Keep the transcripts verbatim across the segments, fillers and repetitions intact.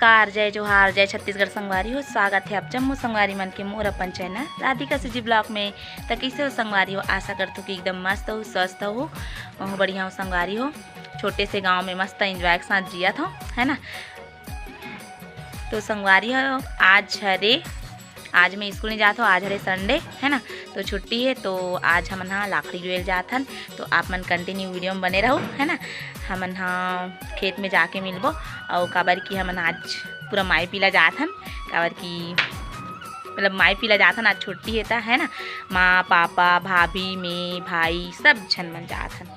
नमस्कार, जय जोहार, जय छत्तीसगढ़ संगवारी हो। स्वागत हे आप जम्मो संगवारी मन के मोर अपन चैनल राधिका सीजी ब्लॉग में। त कइसे हो संगवारी हो? आशा करथों कि एकदम मस्त हो, स्वस्थ हो, महूं बढ़िया हो संगवारी हो। छोटे से गांव में मस्त एंजॉय के साथ जियत हो, है ना? तो संगवारी हो, आज हरे आज मैं स्कूल नहीं जात हो, आज हरे संडे, है ना, तो छुट्टी है। तो आज हमन हा लाखड़ी लुए ल जात हन। तो आप मन कंटिन्यू वीडियो में बने रहो, है ना। हमन हा खेत में जाके मिलबो, और काबर कि हमन आज पूरा माई पीला जात हन, काबर कि मतलब माई पीला जात हन, आज छुट्टी है ता, है ना। माँ, पापा, भाभी, मैं, भाई, सब झन मन जात हन।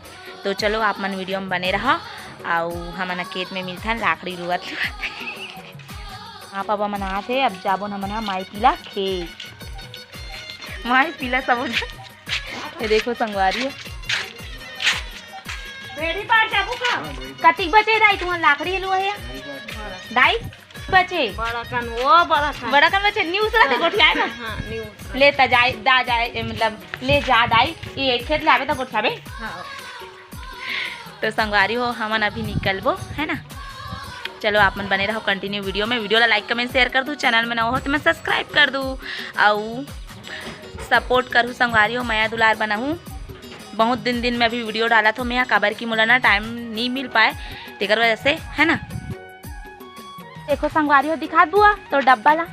तो चलो आप मन वीडियो में बने रहा, अउ हमन ह खेत में मिलथन लाखड़ी लुअत लुअत। हाँ पापा मन आथे, अब जाबो न हमन ह माई पीला खेत। माई पीला सब उधर। ये देखो संगवारी हो। बेड़ी पार जाबो का? कतिक बचे दाई तुम्हार लाखड़ी लुआ है? दाई बचे। बड़ा कन, वो बड़ा कन। बड़ा कन बचे, न्यूज़ रहते हाँ, गोठियाए ना। हाँ, न्यूज़। ले त जाए, दा जाए, ए, मतलब, ले जा दाई, ये खेत ले आवे त गोठियाबे। हाँ। तो संगवारी हो, हमन अभी निकलबो, है ना। चलो, आप मन बने रहो कंटिन्यू वीडियो में। वीडियो ला लाइक, कमेंट, शेयर कर दू, चैनल में नवा हो तो मैं सब्सक्राइब कर दू, अउ सपोर्ट करू संगवारी हो, मया दुलार बनाहू। बहुत दिन दिन में अभी वीडियो डालत हो मैं, काबर कि मोला ना टाइम नहीं मिल पाए, तेकर वजह से, है ना। देखो संगवारी हो, दिखा बुआ तो डब्बा ला।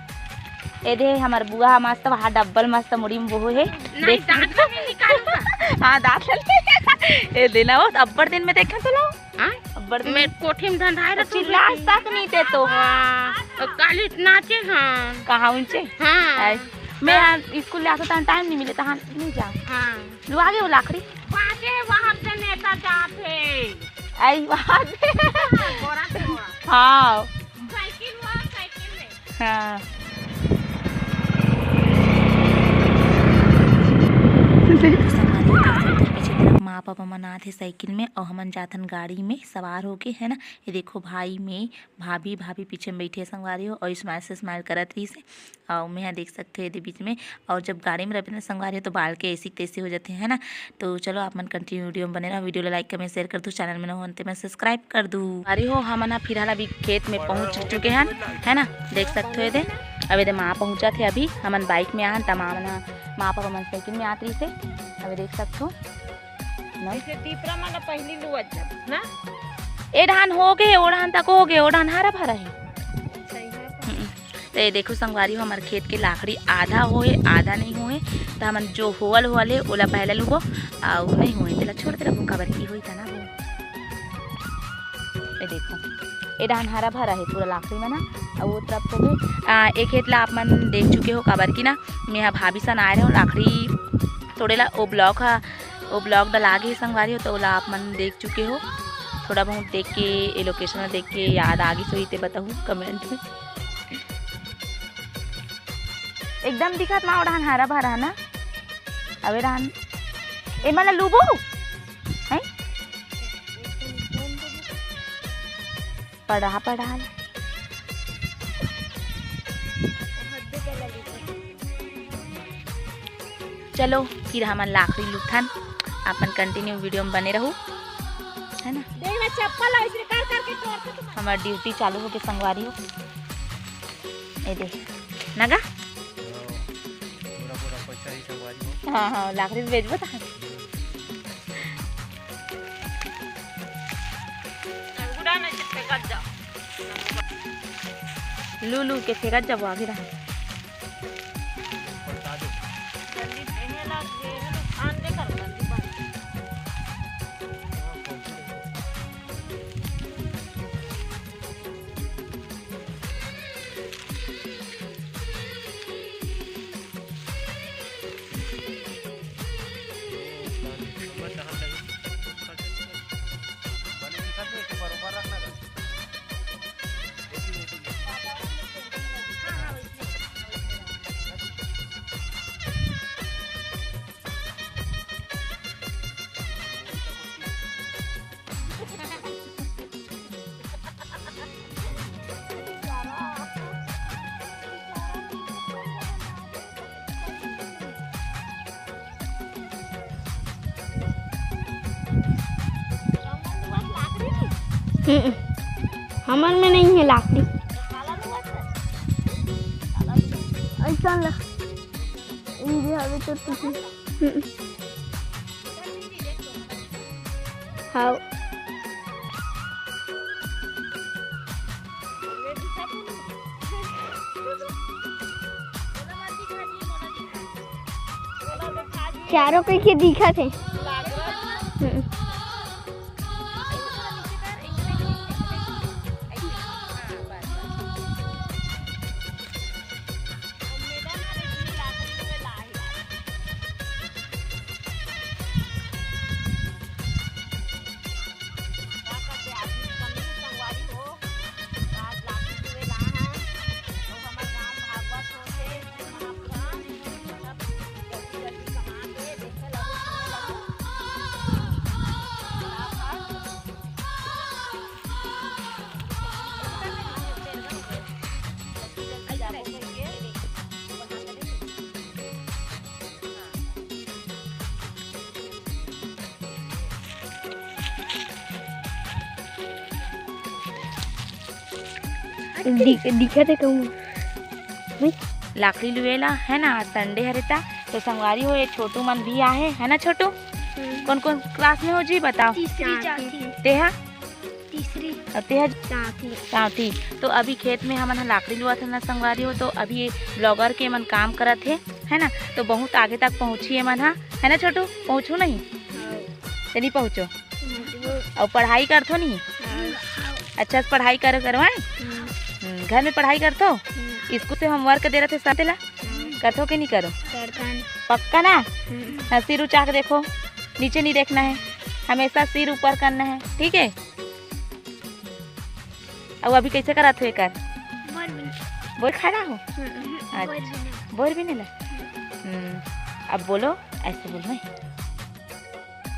ए दे हमर बुआ ह मस्त वहाँ डब्बल मस्त मुड़ी में बोहे हे। नहीं, देख दांत ला नहीं निकालू का? हाँ, दांत ला ले। ए दे ना, वो अब्बड़ दिन में देखे तो लो। हाँ? अब्बड़ दिन मैं में। कोठी में धंधाए तो रहत चिल्ला हूँ। तक नहीं ते तो। हाँ, और काली नाचे हाँ। कहाँ ऊंचे? हाँ। आय। मैं हाँ। यहाँ स्कूल ले आतो तहाँ टाइम नहीं मिले, तहाँ नहीं जाओ। हाँ। लुआ गे वो लाखड़ी। बाजे वहाँ से नेता जात हे। आई बात। घोड़ा से घोड़ा। हाँ। साइकिल हुआ, साइकिल में। हाँ। माँ पापा मन आथे साइकिल में, और हमन जाथन गाड़ी में सवार होके, है ना। ये देखो भाई, मैं, भाभी, भाभी पीछे में बैठे हे संगवारी हो, और स्माइल से स्माइल करत रहिस हे। और मैं देख सकते हो ये बीच में, और जब गाड़ी में रहते ना संगवारी हो तो बाल के ऐसी तैसी हो जाते हैं ना। तो चलो आप मन कंटिन्यू वीडियो में बने रहो। वीडियो ला लाइक, कमेंट, शेयर कर दू, चैनल में नवा हो ते मैं सब्सक्राइब कर दू। अरे हो, हमन ह फिलहाल अभी खेत में पहुंच चुके हैं, है ना, देख सकते हो ये दे। अब ये दे माँ पहुंचा थे अभी, हमन बाइक में आहन त माँ मन ह, माँ पापा मन साइकिल में आत रही थे। अभी देख सकते हो ना। ऐसे टीपरा मन ला पहली लुअत जब ना। ए डहान हो गे, ओ डहान तक हो गे, ओ डहान हरा भरा है। सही है। हम्म। तो ये देखो संगवारी हो, हमारे खेत के लाखड़ी आधा होए, आधा नहीं होए, तो हमन जो होवल होवल है, ओला पहले लुबो, अउ नहीं होए, तेला छोड़ दे रखो, काबर की होई था ना वो। ये देखो, ये डहान हरा भरा है पूरा लाखड़ी में ना, अउ वो तरफ हो गए। आ, एक खेत ला आप मन देख चुके हो, काबर की ना, मैं हा भाभी सन आए रहे हो लाखड़ी तोड़े ला, ओ ब्लॉग हा, ओ ब्लॉग डला गे संगवारी हो, तो ओला आप मन देख चुके हो। थोड़ा बहुत देख के, ये लोकेशन ला देख के याद आ गिस होही ते बताहू कमेंट में। एकदम दिखत मा ओढ़ान हरा भरा ना। अबे रान, ए मला लुबो? हैं? पढ़ा, पढ़ा। चलो, फिर हमन लाखड़ी लुथन, अपन कंटिन्यू वीडियो में बने रहू, है ना? देख ना, चप्पल ऐसे कर करके तोड़ते तुम। हमार ड्यूटी चालू होके संगवारी हो, ये देख, नगा? पूरा, पूरा पैसा ही संगवारी हो। हाँ, हाँ, लाखड़ी बेचबो त। गुड़ा नहीं चिपके, कट जा। लू लू के फेंकत जाबो आगे रहा। हम्म, हमन में नहीं है लाकड़ी। चल। ये हवे तो तुझे। हम्म। हाँ। चारों कइसे दिखत हे। हम्म। दि-, दिखत हे कहूँ। लाकड़ी लुए ला, है ना, आज Sunday हरे ता, तो संगवारी हो, ये छोटू मन भी आहे, है ना छोटू? हम्म। कौन कौन class में हो जी, बताओ। तीसरी, चौथी। तेहा? तीसरी। और तेहा? चौथी। चौथी। तो अभी खेत में हमन ह लाकड़ी लुआत हन ना संगवारी हो, तो अभी ये vlogger के मन काम करत हे, है ना, तो बहुत आगे तक पहुँची ये मन ह, है ना छोटू? पहुँचू नहीं? हाँ। चली पहुँचो। हाँ। और पढ़ाई करथो नहीं? हाँ। अच्छा से पढ़ाई करो, करवाए? हम्म। हम्म, घर में पढ़ाई करथो? हम्म। स्कूल से homework दे रहे थे सब तेला? हम्म। करथो कि नहीं करो? करथन। पक्का ना? हम्म। हाँ, सिर उचा के देखो, नीचे नहीं देखना है, हमेशा सिर ऊपर करना है, ठीक है? अब अभी कैसे करत हो एकर? बोर भी नहीं। बोर खड़ा हो? हम्म, हम्म, अच्छा। बोर भी नहीं। बोर भी नहीं लग? हम्म। हम्म, अब बोलो, ऐसे बोलो, हैं?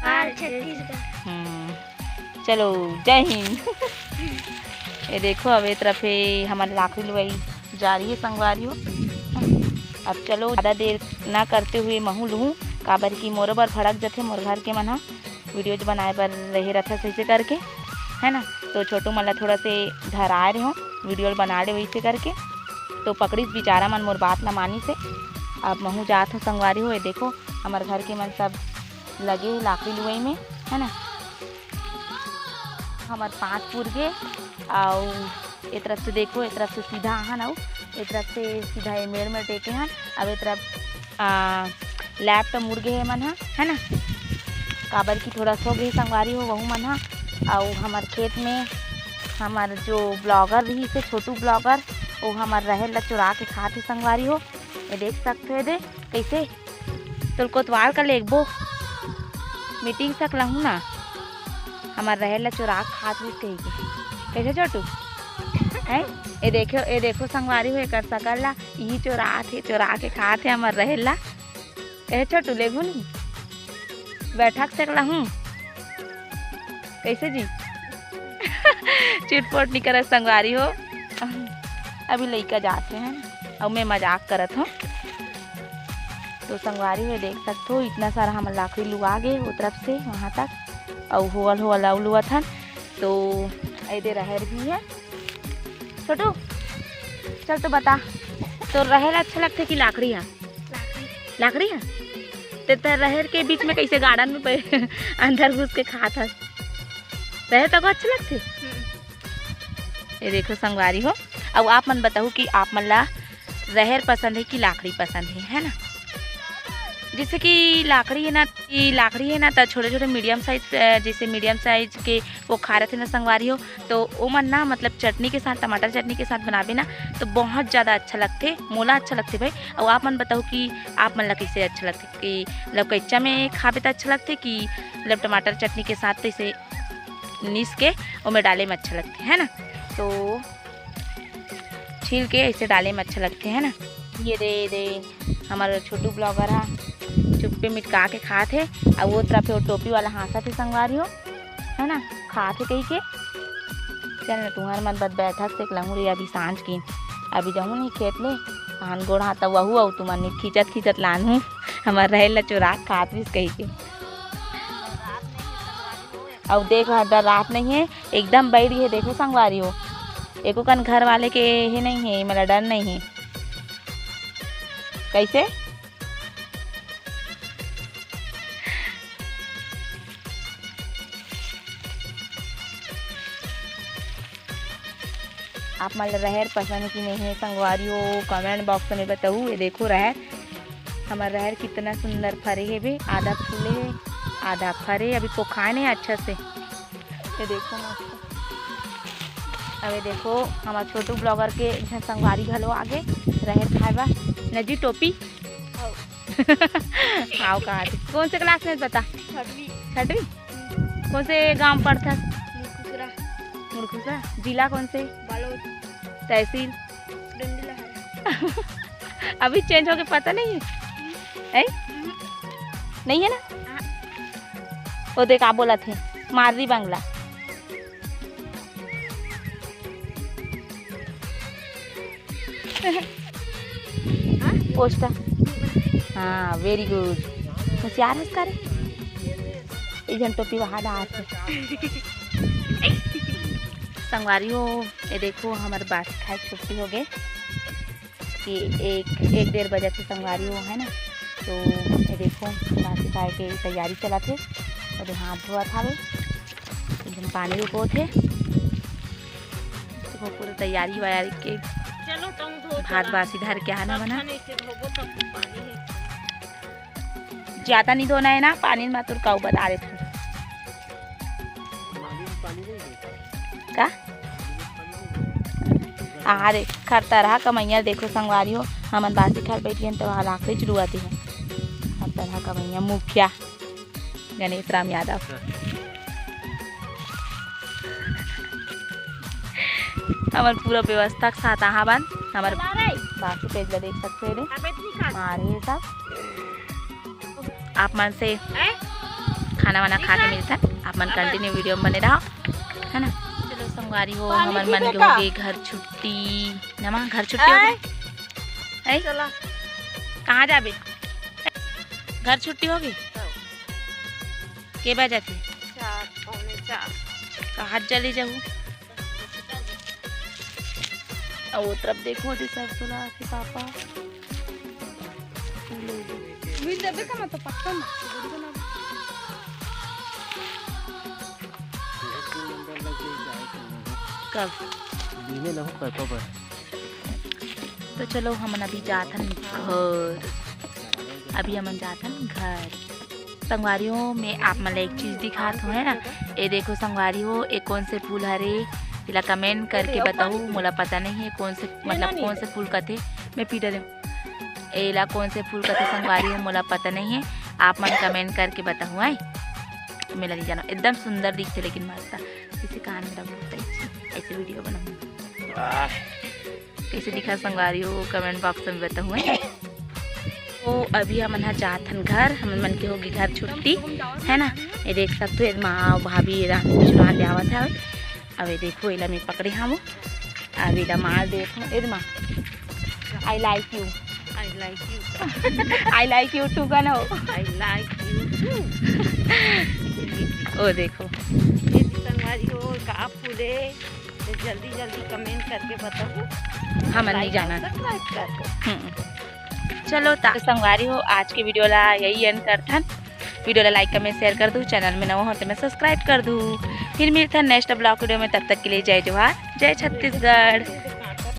आर छत्तीसगढ़। हम्म, चलो, जय हिंद। ये देखो, अब ए तरफ हे हमर लाकड़ी लुआई जारी हे संगवारी हो। अब चलो, ज़्यादा देर ना करते हुए महू लुहूँ, काबर कि मोरो बर भड़क जथे मोर घर के मन ह, video बनाए बर रहे रथे सही से करके, है ना। तो छोटू मन ला थोड़ा से धराए रहे हो, video बना ले वैसे करके। तो पकड़िस बेचारा मन मोर बात ला मानिस हे। अब महू जात हूँ संगवारी हो। ये देखो, हमर घर के मन सब लगे हे लाकड़ी लुआई में, है ना। हमर पाँच पुर गे, अउ ए तरफ से देखो, ए तरफ से सीधा आहन, अउ ए तरफ से सीधा ए मेड़ में टेके हन। अब ए तरफ, आ, left मुड़ गे हे मन ह, है ना, काबर कि थोड़ा सो गे संगवारी हो वहू मन ह। अउ हमर खेत में हमर जो vlogger रहिस हे, छोटू vlogger, वो हमर रहेर ला चुरा के खात हे संगवारी हो। ये देख सकते हो, ये दे कैसे तोल कोतवाल का लेगबो, मिटिंग सकलहूँ ना, हमर रहेर ला चोरा के खात रहिस कहिके। कैसे छोटू? हैं? ए देखो, ए देखो संगवारी हो, एकर सकल ला, इही चोरात हे, चोरा के खात हे हमर रहेर ला। कैसे छोटू, लेगहू नहीं? बैठक सकलहूँ। कैसे जी? चिटपोट नहीं करत संगवारी हो, अभी लइका जात हे, है ना? अउ मैं मजाक करत हूँ। तो संगवारी हो, देख सकत हो, इतना सारा हमर लाकड़ी लुआ गे वो तरफ से वहाँ तक, अउ होवल होवल अउ लुअत हन। तो एदे रहेर भी है। छोटू, चल तो बता, तो रहेर अच्छा लगथे कि लाकड़ी ह? लाकड़ी ह? ते, ते रहेर के बीच में कैसे garden में बै-, अंदर घुस के खात हस? रहेर तको अच्छा लगथे? हम्म। ये देखो संगवारी हो, अउ आप मन बताहू कि आप मन ला रहेर पसंद है कि लाकड़ी पसंद है, है ना? जैसे कि लाकड़ी है ना, कि लाकड़ी है ना, त छोटे-छोटे medium size, अ, जैसे medium size के वो खा रहे थे ना संगवारी हो, तो वो मन ना, मतलब, चटनी के साथ, टमाटर चटनी के साथ बनाबे ना, तो बहुत ज़्यादा अच्छा लगथे, मोला अच्छा लगथे भाई। अउ आप मन बताहू कि आप मन ला कैसे अच्छा लगथे, कि मतलब कच्चा में खाबे त अच्छा लगथे कि मतलब टमाटर चटनी के साथ, तो इसे नीस के ओमे डाले में अच्छा लगथे, है ना? तो छील के ऐसे डाले में अच्छा लगथे, है ना? ये दे, ये दे, हमारा छोटू vlogger हा चुप्पे मिटका के खात हे, अउ वो तरफ वो टोपी वाला हाँसत हे संगवारी हो, है ना, खात हे कही के। चल ना, तुम्हार मन बद बैठक से लहूँ रे, अभी सांझ की, अभी जाहूँ नहीं खेत ले, हान गोड़ हाथ वहू, अउ तुमन खींचत खींचत लानहूँ, हमार रहेर ला चोरा के खात रहिस कही के। अउ देख, डरात नहीं है, एकदम बैठ गई है। देखो संगवारी हो, एको कन घर वाले के हे नहीं है, मतलब डर नहीं है। कैसे? आप मन ल रहर पसंद कि नहीं है संगवारी हो, comment box में बताऊ। ये देखो रहर, हमर रहर कितना सुंदर फरे हे बे, आधा फूले हे, आधा फरे, अभी पोखाए नहीं अच्छा से। ये देखो मस्त। अबे देखो, हमार छोटू blogger के एक झन संगवारी घलो आगे रहर खाए बर। नजी टोपी। हाव। हाव कहा थे। कौन से class में बता? छठवीं। छठवीं? कौन से गांव पढ़थस? मुरखुसरा। मुरखुसरा। जिला कौन से? बालोद। तहसील? डंडीला है। अभी change होके पता नहीं है? हैं? हम्म। नहीं है ना? हाँ। वो देख, आप बोला थे, माररी बंगला। पोस्टर। हाँ, very good। होशियार हस का रे? एक झन टोपी वहा डालत हे। संगवारी हो, ये देखो, हमर बासी खाए छुट्टी हो गए कि एक, एक डेढ़ बजे के संगवारी हो, है ना? तो ये देखो, बासी खाए के तैयारी चलत हे। और हाथ धोवत हावे, एक झन पानी रुकोत हे। देखो, पूरा तैयारी वैयारी के चलो, तुम धो भात चला। बासी धर के आना बना। बर्तन ऐसे धोबो, तब पानी है। ज्यादा नहीं धोना है ना, पानी में तुर काऊ बता देत हूँ। का? अरे, खरतरहा कमैया देखो संगवारी हो, हमन बासी खाए बैठ गए तो वहाँ लाकड़ी चुरुआती है। खरतरहा कमैया मुखिया गणेश राम यादव। हमर पूरा व्यवस्था के साथ आहा बन, हमर बासी पेज ला देख सकते हो। अबे ठीक है। मारे सब। आप मन से खाना वाना खा के मिलता है, आप मन continue video में बने रहो, है ना? चलो संगवारी हो, हमर मन के हो गए घर छुट्टी, नमा घर छुट्टी हो गए। ऐ? चला। कहाँ जाबे? घर छुट्टी हो गई? हाँ। के बजे थे? चार, पौने चार। कहाँ चली जाऊ? अउ वो तरफ देखो, ओदे सरसों ला के पापा। मिल देबे का, मैं तो पक्का ना। कब? बीने लहू करतो बर। तो चलो, हमन अभी जाथन घर। अभी हमन जाथन घर। संगवारी हो, मैं आप मन ला एक चीज दिखात हूँ, है ना? ये देखो संगवारी हो, ये कौन से फूल हरे, एला comment करके बताहू। मोला पता नहीं है कौन से, मतलब कौन से फूल कथे, मैं पीटा दे। एला कौन से फूल कथे संगवारी हो, मोला पता नहीं है, आप मन comment करके बताहू। आए, मेला नहीं जाना, एकदम सुंदर दिखते लेकिन मस्त। इसे कान में रखो, ऐसे video बनाऊँ। कैसे दिखा संगवारी हो, comment box में बताहू। तो अभी हमन ह जात हन घर, हमन मन के होगी घर छुट्टी, है ना? ये देख सकते हो, एदमा भाभी रात में चुरा ले आवत हवे। अब ये देखो, एला मैं पकड़े हूँ, अब एला मार देत हूँ। एदमा, I like you। I like you। I like you too का ना हो। I like you too। ओ देखो। ये संगवारी हो, का फूले, तो जल्दी जल्दी comment करके बताओ। हमन नहीं जाना। Subscribe कर दो। हम्म। चलो ता संगवारी हो, आज के video ला यही end करथन। Video ला like, comment, share कर दो, channel में नवा हो तो मैं subscribe कर दो। फिर मिलथन next vlog video में, तब तक के लिए जय जोहार, जय छत्तीसगढ़।